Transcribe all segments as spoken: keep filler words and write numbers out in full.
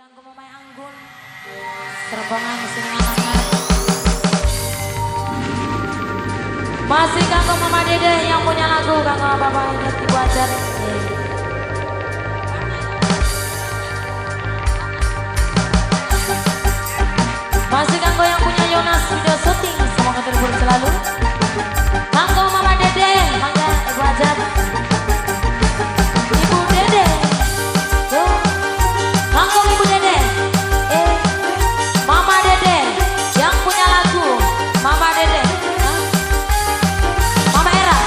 Kanggo Mama Anggun. Serempongan sing manangan. Masih kanggo Mama Dede yang punya lagu, kanggo Bapak Ibu Hajar. Masih kanggo yang punya Yonas Video Syuting, semoga terhibur selalu. Kanggo Mama Dede, mangga Ibu Hajar. Ibu Dede. Tuh. Kanggo Ibu Dede. Eh, Mama Dede yang punya lagu. Mama Dede. Hah? Mama Era.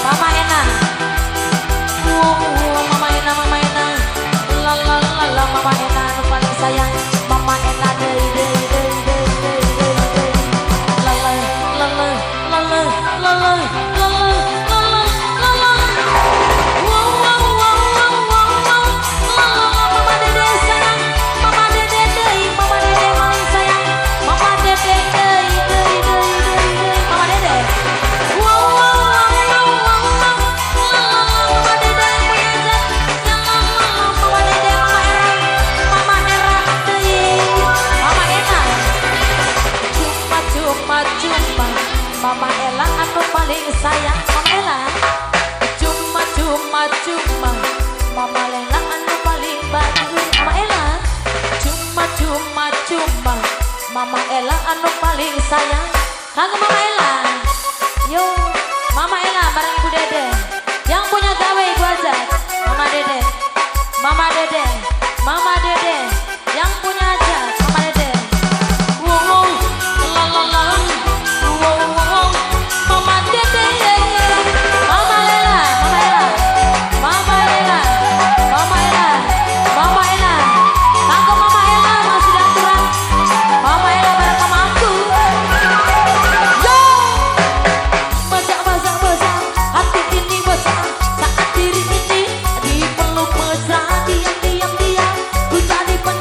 Mama Ena. Wow, Mama Ena, Mama Ena. La, la, la, la, Mama Ena nu paling sayang. Mama Ena, dei, dei, dei. La, la, la, la, la, la, la, la, la, la, la, la, la. Wow, wow, wow, wow, wow, wow. La, la, la, Mama Dede sayang. Mama Dede, dei, Mama Dede paling sayang. Mama Dede, dei, dei, dei, dei, Mama Dede. Wow, wow, wow, wow, wow, wow. Mama Dede punya zat. Mama Dede, Mama Era. Mama Era, dei. Mama Ena. Cuma, cuma, cuma. Mama Ella anu paling sayang. Mama Ella. Cuma, cuma, cuma. Mama Ella anu paling bagus. Mama Ella. Cuma, cuma, cuma. Mama Ella anu paling sayang. Kanggo Mama Ella. Yo, Mama Ella bareng Ibu Dede. Yang punya gawe Ibu Hajar. Mama Dede. Mama Dede. Mama Dede. Yang punya hajat. Mama Dede. Wow, wow. La, la, la. Wow, wow, wow. Mama Dede. Mama Ella. Mama Ella. Mama Ella. Mama Ella. Mama Ella. Kanggo Mama Ella masih diaturang. Mama Ella bareng Mama aku. Yo! Basah, basah, basah. Hati ini basah. Saat diri ini dipeluk mesra. Diam, diam, diam. Ku tak dipen-